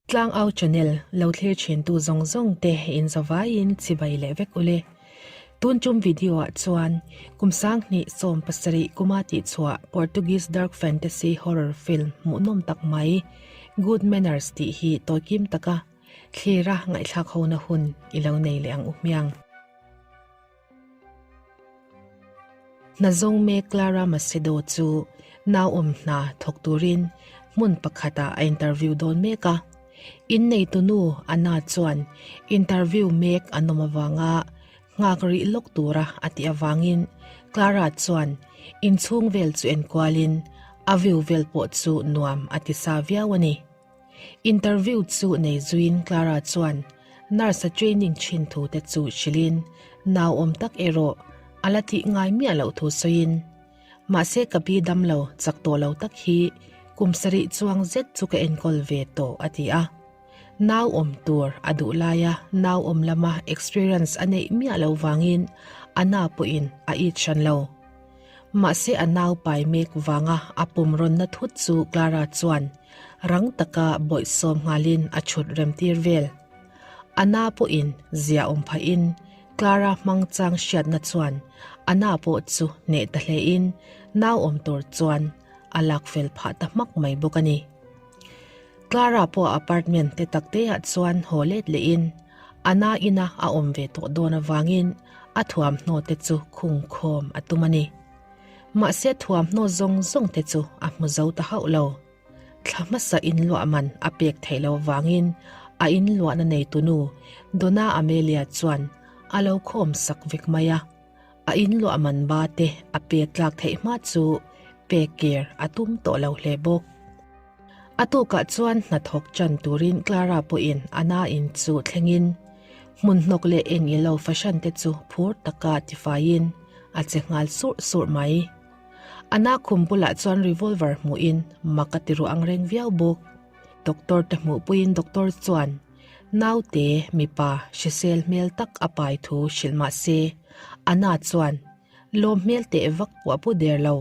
Tlangau channel lo thlir thintu zawng zawng te in zavaiin chibai leh vek ule. Tun tum video ah chuan kum 2017 kuma tihchhuah Portuguese dark fantasy horror film hmuhnawm tak mai Good Manners tih hi tawikim taka thlira ngaihthlak hona hun i lo nei leh ang u hmiang. Hna zawng mek Clara Macedo chu nauawm hna thawk turin hmun pakhatah a interview dawn mek a. Inneitunu Anna chuan interview mek an awm avanga nghak rih lawk tura a tih avangin Clara chuan inchhung vel chu enkualin a view vel pawh chu nuam a ti sa viau a ni. Interview chu nei zuiin Clara chuan nurse a training thin thu te chu hrilhin nau awm tak erawh a la tih ngai miah loh thu sawiin, Mahse ka pi damlo chak tawh lo tak hi kum sarih chuang zet chu ka enkawl ve tawh a ti a. Nau awm tur a duh laia nau awm lama experience a neih miah loh vangin a na pawhin a it hran lo. Mahse a nau pai mek vanga a pum rawnna thut chu Clara chuan rang taka bawihsawm nghalin a chhut remtir vel. A na pawhin zia awm phahin Clara hmang chang hriatna chuan a na pawh chu hneh ta hlein nau awm tur chuan a lak fel phah ta hmak mai bawk a ni. Clara pawh apartment te tak te ah chuan haw let lehin a na ina a awm ve tawh dawn avangin a thuamhnaw te chu khung khawm a tum a ni. Mahse thuamhnaw zawng zawng te chu a hmu zo ta hauh lo. Thla hmasa inluah man a pek theih lo avangin a inluahna neitunu Donna Amelia chuan a lo khawm sak vek mai a. A inluah man ba te a pek tlak theih hma chu pek kir a tum tawh lo hle bawk. A tukah chuan hnathawk chan turin Clara pawhin a na in chu thlengin hmun hnawk leh eng ilo fahran te chu phur taka tifaiin a che nghal surh surh mai. A na khum bulah chuan revolver hmuhin mak a ti ruah ang reng viau bawk. Doctor te hmuhpuiin doctor chuan naute mipa hrisel hmel tak a pai thu hrilh mah se a na chuan lawm hmel teh vak pawh a pu der lo.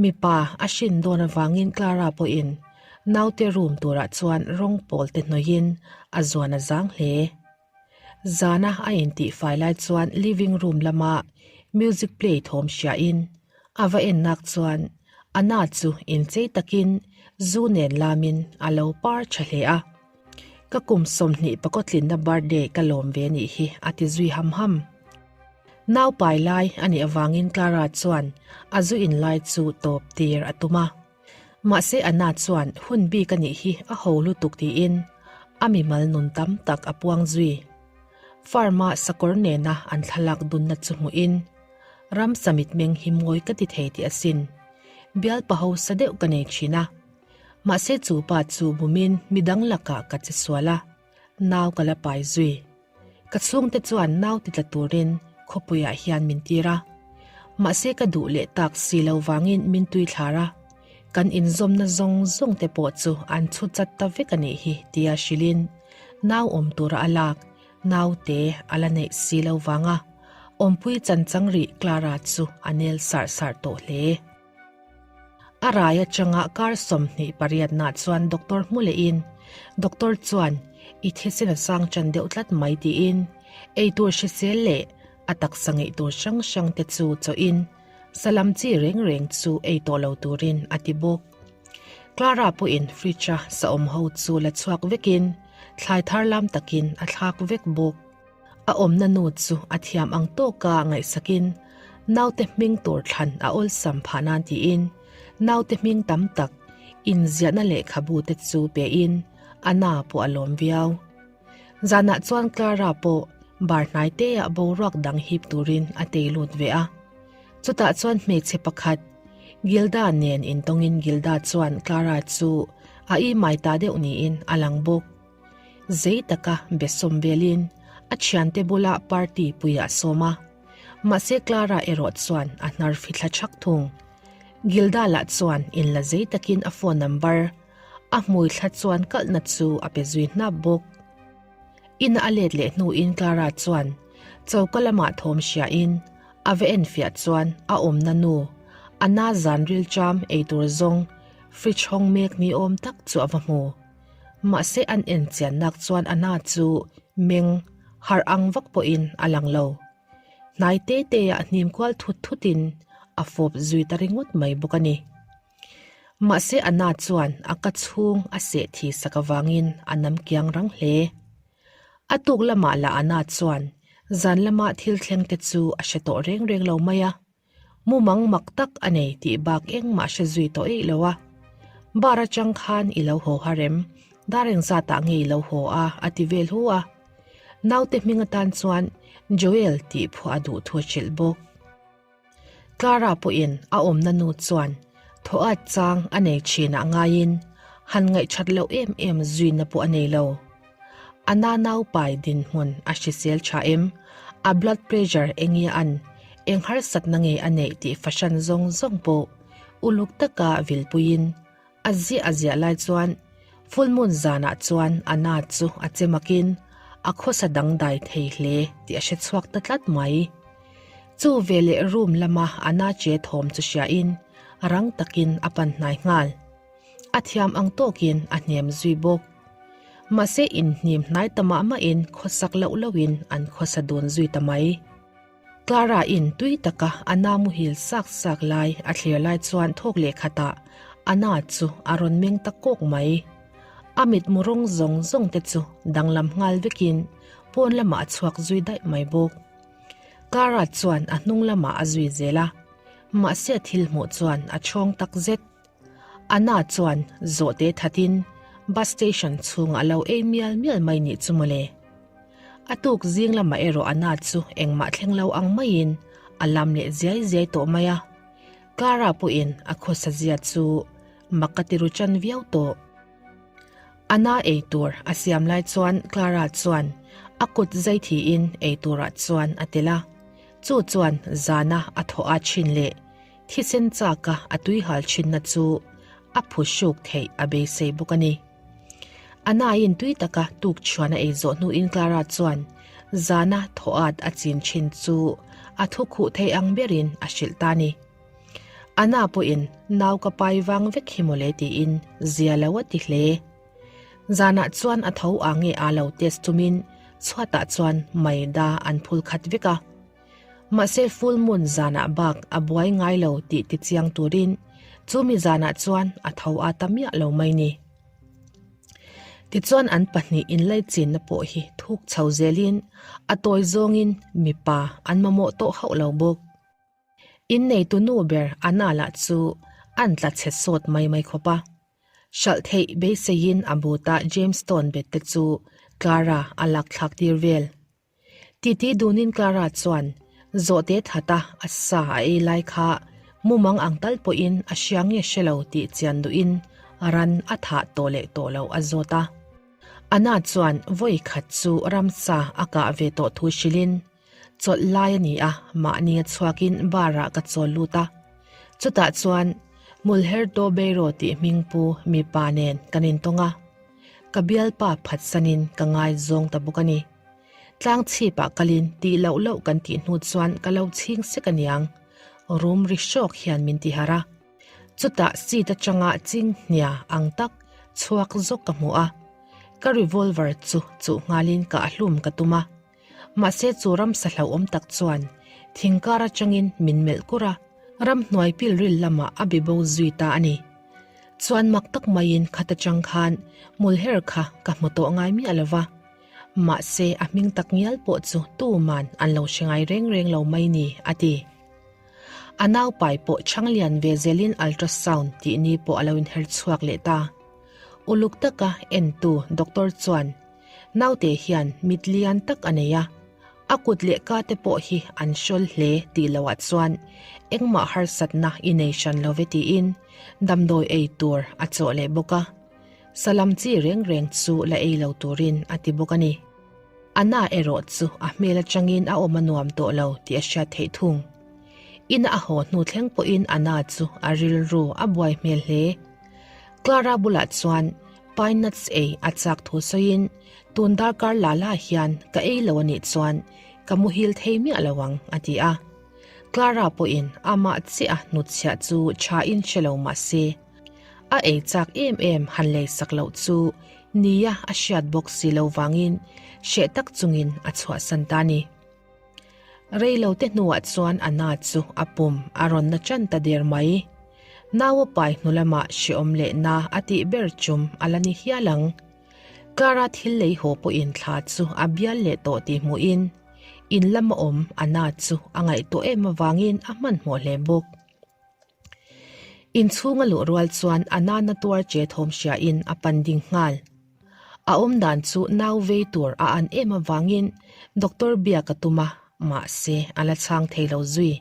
Mipa a hrin dawn avangin Clara pawhin naute room turah chuan rawng pawl te hnawihin a zuan a zang hle. Zana a intihfai lai chuan living room lama music play thawm hriain a va en nak chuan Anna chu inchei takin zu nen lamin a lo par tha hle a. Ka kum 20 pakawtlinna birthday ka lawm ve nih hi a ti zui ham ham. Nau pai lai a nih avangin Clara chuan a zu in lai chu tawp tir a tum a. Mahse Anna chuan hun bik a nih hi a ho lutuk tiin a mimal nun tam tak a puang zui. Farm-a sakawr nena an thlalak dunna chu hmuhin ramsa mitmeng hi mawi ka ti thei tih asin. Bial pa hausa deuh ka nei thin a. Mahse chu pa chu bumin midang lakah ka che sual a, nau ka la pai zui. Ka chhungte chuan nau ti tla turin khawpuiah hian min tir a. Mahse ka duh leh tak si lo vangin min tui thlar a. Kan inzawmna zawng zawng te pawh chu an chhu chat ta vek a nih hi tia hrilhin nau awm tura a lak naute a la neih si lo vanga awmpui chanchang rih Clara chu a nel sarh sarh tawh hle. A rai atanga kar 28 nah chuan doctor hmu lehin doctor chuan i thisen a sang tan deuh tlat mai tiin eitur hrisel leh a taksa ngeih tur hrang hrang te chu chawhin salam chi reng reng chu ei tawh lo turin a ti bawk. Clara pawhin fridge a saawm ho chu la chhuak vekin thlai thar lam takin a thlak vek bawk. A awmna nu chu a thiam ang tawka ngaihsakin naute hming tur thlan a awlsam phah nan tiin naute hming tam tak inziahna lehkhabu te chu pein a na pawh a lawm viau. Zanah chuan Clara pawh bar hnai teah boruak dang hip turin a tei lut ve a. Chutah chuan hmeichhe pakhat Gilda nen intawngin Gilda chuan Clara chu a imai ta deuh niin a lang bawk. Zei taka be sawm velin a thiante bula party puiah a sawm a. Mahse Clara erawh chuan a hnar fithla thak thung. Gilda lah chuan inla zei takin a phone number a hmui thla chuan kalhna chu a pe zui hnap bawk. Ina a let leh hnuin Clara chuan choka lamah thawm hriain a va enfiah chuan a awmna nu Anna zan rilṭam eitur zawng fridge hawng mek ni awm tak chu a va hmu. Mahse an en chian nak chuan Anna chu meng harh ang vak pawhin a lang lo. Hnai te te ah hnim kual thut thut in a fawp zui ta ringawt mai bawk a ni. Mahse Anna chuan a ka chhung a seh thi sak avangin a nam kiang rang hle. A tuk lamah lah Anna chuan zan lama thil thleng te chu a hre tawh reng reng lo mai a. Mumang mak tak a nei tih bak engmah hre zui tawh eih lo a. Bar atang khan i lo haw harem, dar engzatah nge i lo haw a a ti vel hu a. Naute hming atan chuan Joel tih phuah a duh thu a hrilh bawk. Clara pawhin a awmna nu chuan thaw at chang a nei thinah ngaiin han ngaihthat loh em em zuina pawh a nei lo. A na naupai dinhmun a hrisel tha em? A blood pressure eng nge an, eng harsatna nge a neih tih fahran zawng zawng pawh uluk taka vilpuiin a ziah a ziah lai chuan full moon zanah chuan a na chu a che makin a khawsa dangdai thei hle tih a hre chhuak ta tlat mai. Chu veleh room lama a na che thawm chu hriain rang takin a pan hnai nghal. A thiam ang tawkin a hnem zui bawk. Mahse inhnim hnai ta mah mahin khawsak loh lohin an khawsa dun zui ta mai. Clara in tui taka Anna muhil sak sak lai a thlir lai chuan thawk leh khatah Anna chu a rawn meng ta kawk mai. A mitmu rawng zawng zawng te chu danglam nghal vekin pawn lamah a chhuak zui daih mai bawk. Clara chuan a hnung lamah a zui zel a, mahse a thil hmuh chuan a chhawng tak zet. Anna chuan zawhte thatin bus station chhungah a lo ei mial mial mai nih chu mawle. A tuk zing lamah erawh Anna chu engmah thleng lo ang maiin a lam leh ziai ziai tawh mai a. Clara pawhin a khawsa zia chu mak a ti ru chan viau tawh. Anna ei tur a siam lai chuan Clara chuan a kut zai thiin ei turah chuan a tel a. Chu chuan zana a thaw a thin leh Thisen chaka a tuihal thinna chu a phu hruk theih a beisei bawk a ni. A naiin tui taka tuk chhuan a ei zawh hnuin Clara chuan zana thaw at a chin thin chu a thu khuh thei ang berin a hrilh ta a ni. Anna pawhin nau ka pai vang vek hi mawle tiin zia lo a ti hle. Zanah chuan a tho ang nge a lo test tumin chhuatah chuan maida an phul khat vek a. Mahse full moon zanah bak a buai ngai lo tih tichiang turin chumi zanah chuan a tho a ta miah lo mai ni. Tichuan an pahnih inlaichinna pawh hi thuk chho zelin a tawi zawngin mipa an mamawh tawh hauh lo bawk. Inneitu nu ber Anna lah chu an tla chhe sawt mai mai khawp a. Hralh theih beiseiin a buta James Stone bet te chu Clara a lak thlak tir vel. Titi dunin Clara chuan zawhte thata a sa a ei lai kha mumang ang tal pawhin a hria nge hre lo tih chian duhin ran a thah tawh leh tawh lo a zawt a. Anna chuan vawi khat chu ramsa a kah ve tawh thu hrilhin, Chawlh lai a ni a, mahni a chhuakin bar ah ka chawl lut a. Chutah chuan Mulherto Beiro tih hmingpu mipa nen kan intawng a. Ka bialpa phatsanin ka ngaizawng ta bawk a ni. Tlang chhipah kalin tih loh loh kan tih hnu chuan ka lo chhing sek aniang. Rum ri hrawk hian min ti harh a. Chutah seat atanga ching hnia ang tak chhuak zawk ka hmu a. Ka revolver chu chuh nghalin ka ahlum ka tum a. Mahse chu ramsa hlauhawm tak chuan thingkar atangin min melh kur a, ramhnuai pilril lamah a be bo zui ta a ni. Chuan mak tak maiin khat atang khan hmulher kha ka hmu tawh ngai miah lo va. Mahse a hming tak ngial pawh chu tuman an lo hre ngai reng reng lo mai ni, a ti. A naupai pawh chhang lian ve zelin ultrasound tih ni pawh a lo inher chhuak leh ta. Uluk taka entu doctor chuan naute hian mit lian tak a nei a, a kut leh ka te pawh hi an hrawl hle tih loah chuan engmah harsatna i nei hran lo ve tiin damdawi ei tur a chawh leh bawk a. Salam chi reng reng chu la ei lo turin a ti bawk a ni. Anna erawh chu a hmel atangin a awm a nuam tawh lo tih a hriat theih thung. Ina a haw hnu thleng pawhin Anna chu a rilru a buai hmel hle. Clara bulah chuan pine nuts ei a chak thu sawiin tun darkar la la hian ka ei lo a nih chuan ka muhil thei miah lo ang a ti a. Clara pawhin amah chiah a hnutchhiah chu thain hre lo mah se, A ei chak em em han lei sak loh chu. Nia a hriat bawk si lo vangin hreh tak chungin a chhuahsan ta a ni. Rei lo te hnuah chuan a na chu a pum a rawn na ṭan ta der mai. Nau a pai hnu lamah hrehawm leh na a tih ber chum a la ni hial ang. Clara thil lei haw pawhin thla chu a bial leh tawh tih hmuhin in lama awm a na chu a ngaihtuah em avangin a hmanhmawh hle bawk. Inchhung a luh rual chuan a nana tuar che thawm hriain a pan ding nghal. A awm dan chu nau vei tur a an em avangin doctor biak a tum a, mahse a la chhang thei lo zui.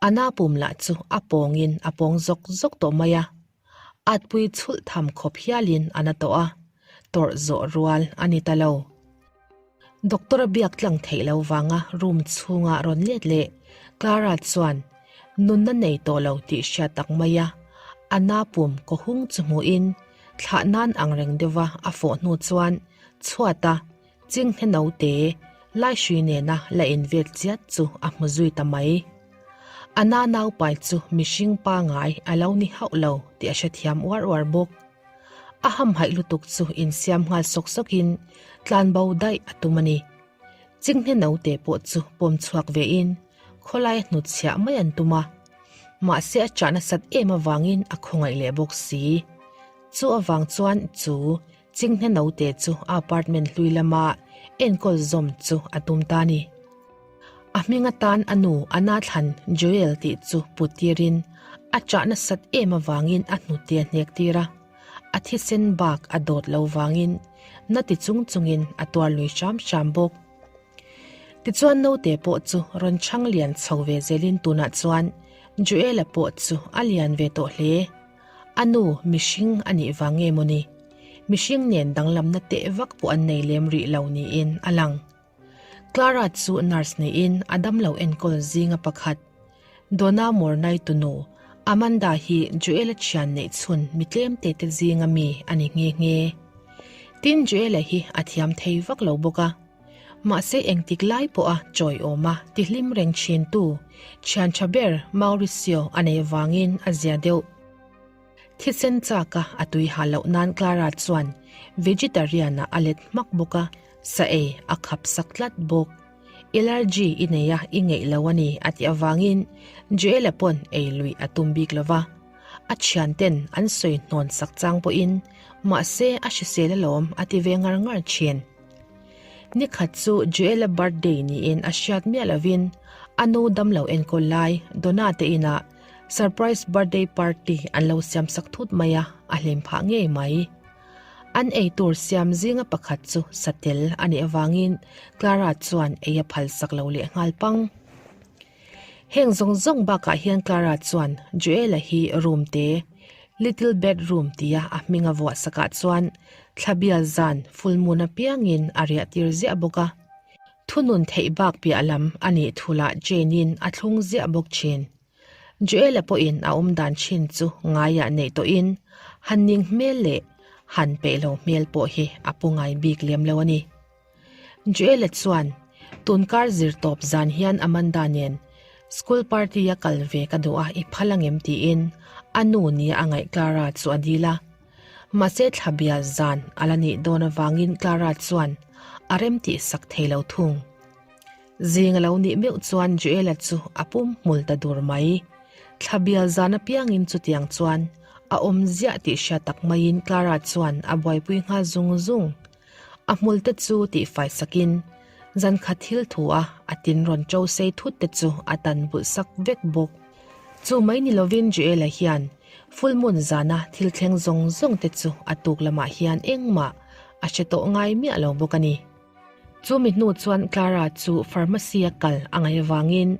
A na pum lah chu a pawngin a pawng zawk zawk tawh mai a. Atpui chhulh tham khawp hialin a na tawh a, tawrh zawh rual a ni ta lo. Doctor a biak tlang theih lo vanga room chhunga rawn let leh Clara chuan nunna nei tawh lo tih hriat tak mai a, a na pum kaw hung chu hmuhin thlah nan ang reng deuha a fawh hnu chuan chhuata chinghne naute laihrui nena la invet chiat chu a hmu zui ta mai. A na naupai chu mihring pangai a lo ni hauh lo tih a hrethiam uar uar bawk. A hamhaih lutuk chu insiam nghal sawk sawkin tlanbo daih a tum a ni. Chinghne naute pawh chu pawm chhuak vein khawlai a hnutchhiah mai an tum a. Mahse a chah nasat em avangin a khawngaih leh bawk si. Chu avang chuan chu chinghne naute chu a apartment hlui lama enkawl zawm chu a tum ta a ni. A hming atan a nu Anna thlan Joel tih chu put tirin a chah nasat em avangin a hnute a hnek tir a, a thisen bak a dawt lo vangin na ti chung chungin a tuar lui hram hram bawk. Tichuan naute pawh chu rawn chhang lian chho ve zelin tunah chuan Joel-a pawh chu a lian ve tawh hle. A nu mihring a nih vang nge mawni? Mihring nen danglamna teh vak pawh an nei lem rih lo niin a lang. Clara chu nurse niin a damlo enkawl zinga pakhat. Donna Mornay tunu, Amanda hi Joel-a thian neih chhun mi tlem te te zinga mi a ni nghe nghe. Tin, Joel-a hi a thiam thei vak lo bawk a. Mahse engtik lai pawha chawiawma tihlim reng thintu thian tha ber Mauricio a nei vangin a zia deuh. Thisen chaka a tui ha loh nan Clara chuan vegetarian-ah a let hmak bawk a, sa ei a khap sak tlat bawk. Allergy i nei a, i ngeih lo a ni a tih avangin Joel-a pawn ei luih a tum bik lo va. A thianten an sawi hnawn sak chang pawhin mahse a hrisel alawm a ti ve ngar ngar thin. Ni khat chu Joel-a birthday niin a hriat miah lovin a nu damlo enkawl lai Donna te inah Surprise birthday party an lo siam sak thut mai a, a hlim phah ngei mai. An ei tur siam zinga pakhat chu satel a nih avangin Clara chuan ei a phal sak lo leh nghal pang. Heng zawng zawng bakah hian Clara chuan Joel-a hi room te, little bedroom tia a hming a vuah sakah chuan thlabial zan full moon apiangin a riah tir ziah bawk a. Thunun theih bak piah lam a nih thulah Jane-in a thlung ziah bawk thin. Joel-a pawhin a awm dan thin chu ngaiah neih tawhin han ning hmel leh han peih lo hmel pawh hi a pu ngai bik lem lo a ni. Joel-a chuan tunkar zir tawp zan hian Amanda nen school party-a kal ve ka duh a i phal angem tiin a nu nia a ngaih Clara chu a dil a. Mahse thla bial zan a la nih dawn avangin Clara chuan a rem tih sak thei lo thung. Zing a lo nih meuh chuan Joel-a chu a pum hmul ta dur mai. Thla bial zan apiangin chutiang chuan a awm ziah tih hriat tak maiin Clara chuan a buaipui nghal zung zung. A hmul te chu tihfai sakin zankhat thil thu a a tin rawn ṭo sei thut te chu a tan bulh sak vek bawk. Chu mai ni lovin Joel-a hian full moon zana thil thleng zawng zawng te chu a tuk lamah hian engmah a hre tawh ngai miah lo bawk a ni. Chu mi hnu chuan Clara chu pharmacy a kal a ngaih avangin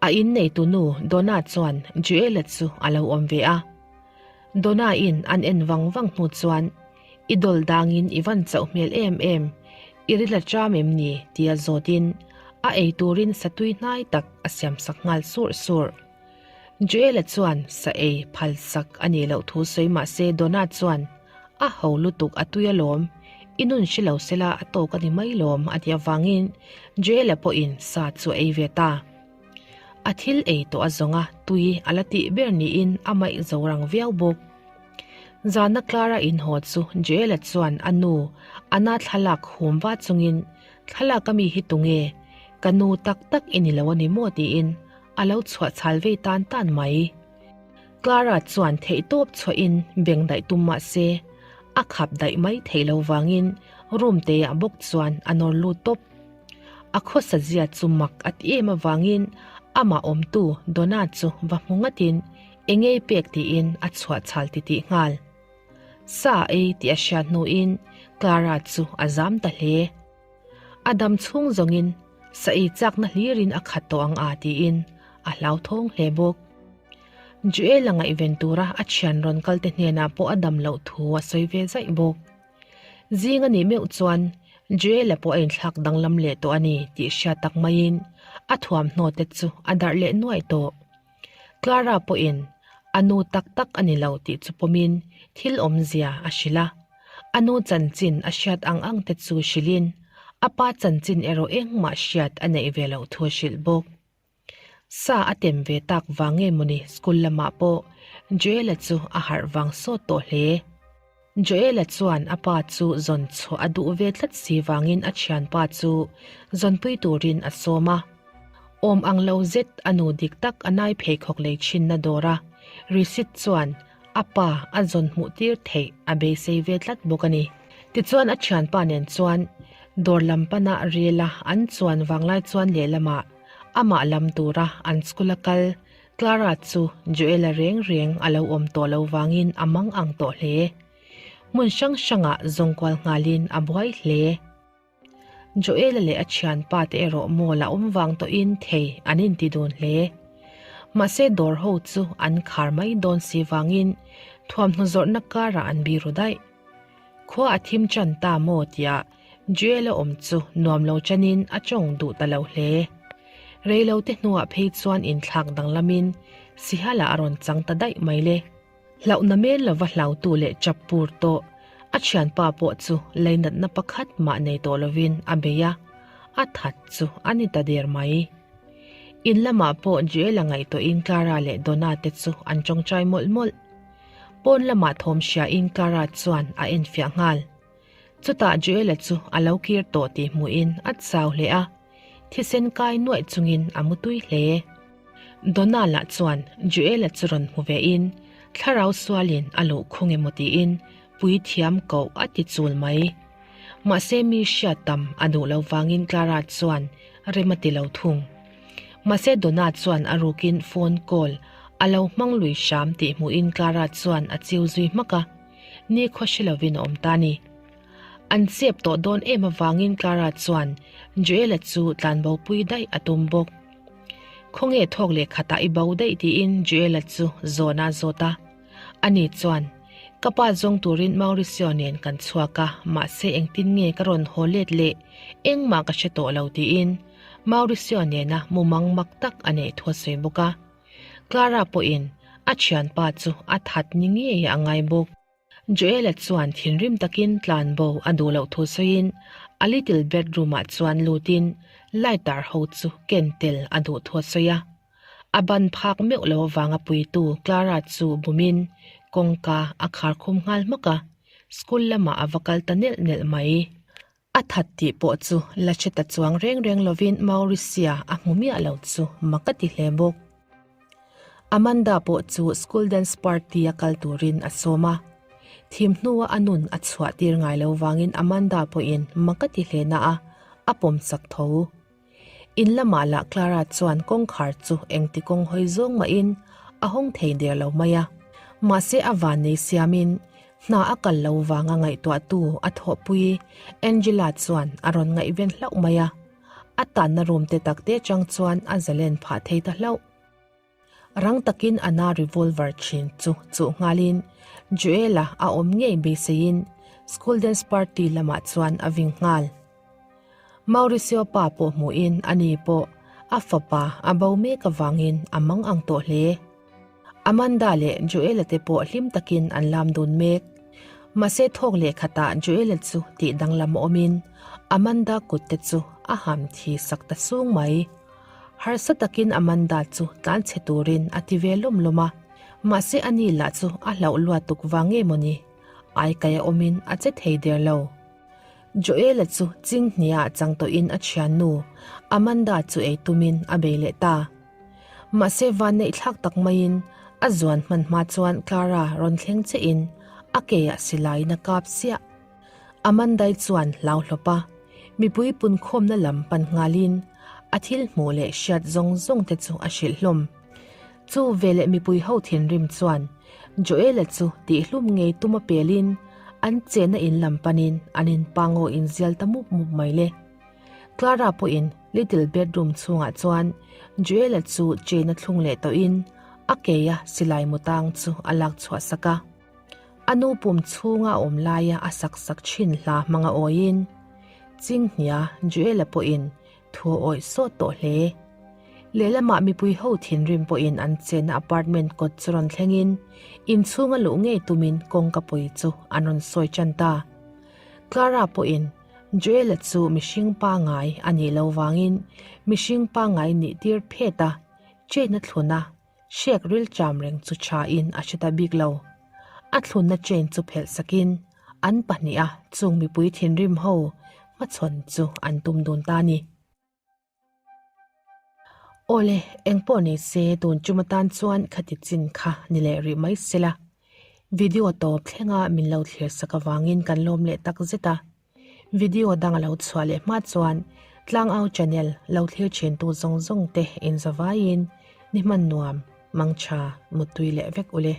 a inneitu nu Donna chuan Joel-a chu a lo awm ve a. Donna-in an en vang vang hnu chuan I dawl dangin i van chauh hmel em em, i ril a ṭam em ni? tia zawtin a ei turin satui hnai tak a siamsak nghal surh surh. Joel-a chuan sa ei phal sak a nih loh thu sawi mah se Donna chuan a ho lutuk a tui alawm, i nun hre lo sela a tawk a ni mai lawm a tih avangin Joel-a pawhin sa chu a ei ve ta. A thil ei tawh a zawnga tui a la tih ber niin a maih zo rang viau bawk. Zana Clara inhaw chu Joel-a chuan a nu Anna thlalak hum va chungin, Thlalak a mi hi tunge? Ka nu tak tak i ni lo a ni maw? tiin a lo chhuah chhal vei tan tan mai. Clara chuan theihtawp chhuahin beng daih tum mah se, a khap daih mai theih lo vangin room teah bawk chuan a nawr lut tawp. A khawsa zia chu mak a ti em avangin amah awmtu Donna chu va hmu ngatin engei pek tiin a chhuah chhal titih nghal. Sa ei tih a hriat hnuin Clara chu a zam ta hle. A dam chhung zawngin sa ei chakna hlirin a khat tawh ang a tiin a hlauthawng hle bawk. Joel-a ngaihven tura a thian rawn kalte hnenah pawh a dam loh thu a sawi ve zaih bawk. Zing a nih meuh chuan Joel-a pawh a inthlak danglam leh tawh a ni tih hriat tak maiin a thuamhnaw te chu a darh leh nuaih tawh. Clara pawhin a nu tak tak a ni lo tih chu pawmin thil awmzia a hrilh a. A nu chanchin a hriat ang ang te chu hrilhin a pa chanchin erawh engmah hriat a neih ve loh thu a hrilh bawk. Sa a tem ve tak vang nge mawni school lamah pawh Joel-a chu a harh vang sawt tawh hle. Joel-a chuan a pa chu zawn chhuah a duh ve tlat si vangin a thianpa chu zawnpui turin a sawm a. Awm ang lo zet a nu dik tak a nai pheikhawk lei thinna dawr a receipt chuan a pa a zawn hmuh tir theih a beisei ve tlat bawk a ni. Tichuan a thianpa nen chuan dawr lam pana rel a an chuan vanglai chuan lehlamah amah lam tura an school a kal Clara chu Joel-a reng reng a lo awm tawh lo vangin a mang ang tawh hle. Hmun hrang hrangah zawngkual nghalin a buai hle. Joel-a leh a thianpa te erawh mall a awm vang tawhin thei an inti dun hle. Mahse dawr ho chu an khar mai dawn si vangin thuamhnaw zawrhna karah an biru daih. Khua a thim chan ta maw tia Joel-a awm chu nuam lo chanin a tawng duh ta lo hle. Reilote hnuah phei chuan inthlak danglamin Sihala a rawn chang ta daih mai le. Hlauhna men lova hlautu leh chap pur tawh a thianpa pawh chu leinatna pakhat mah nei tawh lovin a bei a, a that chu a ni ta der mai. In lamah pawh Joel-a ngaihtuahin Clara leh Donna te chu an tawngtai mawlh mawlh. Pawn lamah thawm hriain Clara chuan a enfiah nghal. Chutah Joel-a chu a lo kir tawh tih hmuhin a chau hle a, thisen kai nuaih chungin a mu tui hle. Donna lah chuan Joel-a chu rawn hmu vein thlarau sualin a luh khung emaw tiin puithiam koh a ti chul mai. Mahse mi hriat tam a duh lo vangin Clara chuan rem a ti lo thung. Mahse Donna chuan a rukin phone call a lo hmang lui hram tih hmuhin Clara chuan a chiu zui hmak a. Ni khaw hre lovin a awm ta ni. An chep tawh dawn em avangin Clara chuan Joel-a chu tlanbopui daih a tum bawk. Khawnge thawk leh khatah i bo daih tiin Joel-a chu zawn a zawt a. Ani chuan, Ka pa zawng turin Mauricio nen kan chhuak a, mahse engtin nge ka rawn haw let leh engmah ka hre tawh lo tiin Mauricio nena mumang mak tak a neih thu a sawi bawk a. Clara pawhin a thianpa chu a that ni ngei a ngai bawk. Joel-a chuan thinrim takin tlanbo a duh loh thu sawiin a little bedroom-ah chuan lutin lighter ho chu ken tel a duh thu a sawi a. A ban phak meuh lo avanga puitu Clara chu bumin kawngka a khar khum nghal hmak a, school lamah a va kal ta nelh nelh mai. A that tih pawh chu la hre ta chuang reng reng lovin Mauricia a hmu miah lo chu mak a ti hle bawk. Amanda pawh chu school dance party a kal turin a sawm a. Thim hnua a nun a chhuah tir ngai lo vangin Amanda pawhin mak a ti hle na a, a pawm chak tho. In lamah lah Clara chuan kawngkhar chu engti kawng hawi zawng mahin a hawng thei der lo mai a. Mahse a van nei siamin hna a kal lo vanga ngaihtuahtu a thawhpui Angela chuan a rawn ngaihven hlauh mai a. A tanna room te tak te chang chuan a zalen phah thei ta hlauh. Rang takin Anna revolver thin chu chuh nghalin Joel-a a awm ngei beiseiin school dance party lamah chuan a ving nghal. Mauricio pa pawh hmuhin ani pawh a fapa a bo mek avangin a mang ang tawh hle. Amanda leh Joel-a te pawh hlim takin an lam dun mek. Mahse thawk leh khatah Joel-a chu tih danglam awmin Amanda kut te chu a ham thi sak ta sung mai. Harsa takin Amanda chu tlan chhe turin a ti ve lawm lawm a. Mahse ani lah chu a hlauh luat tuk vang nge mawni, aikaia awmin a che thei der lo. Joel-a chu chinghnia chang tawhin a thiannu Amanda chu ei tumin a bei leh ta. Mahse vanneih thlak tak maiin a zuan hman hma chuan Clara rawn thleng chein a keah silaiin a kap chiah. Amandai chuan hlau hlawp a, mipui punkhawmna lam pan nghalin a thil hmuh leh hriat zawng zawng te chu a hrilh hlawm. Chu veleh mipui ho thinrim chuan Joel-a chu tihhlum ngei tum a pelin an chenna in lam panin an inpangaw inzial ta mup mup mai le. Clara pawhin little bedroom chhungah chuan Joel-a chu chain a thlung leh tawhin a keia silai mu tang chu a lak chhuah sak a. A nu pum chhunga a awm laia a sak sak thin hla hmanga awiin Chinghnia Joel-a pawhin thu a awih sawt tawh hle. Lehlamah mipui ho thinrim pawhin an chenna apartment kawt chu rawn thlengin inchhunga luh ngei tumin kawngka pui chu an rawn sawi tan ta. Clara pawhin Joel-a chu mihring pangai a nih lo vangin mihring pangai nih tir phet a, chain a thlun a, hrek ril cham reng chu thain a hre ta bik lo. A thlunna chain chu phelh sakin an pahniha chung mipui thinrim ho hmachhawn chu an tum dun ta a ni. Awle, engpawh ni se tun chum atan chuan khati chin kha ni leh rih mai sela. Video tawp thlenga min lo thlir sak avangin kan lawm leh tak zet a. Video dang a lo chhuah leh hma chuan Tlangau channel lo thlir thin tu zawng zawng te inzavaiin ni hman nuam, mangtha, muttui leh vek ule.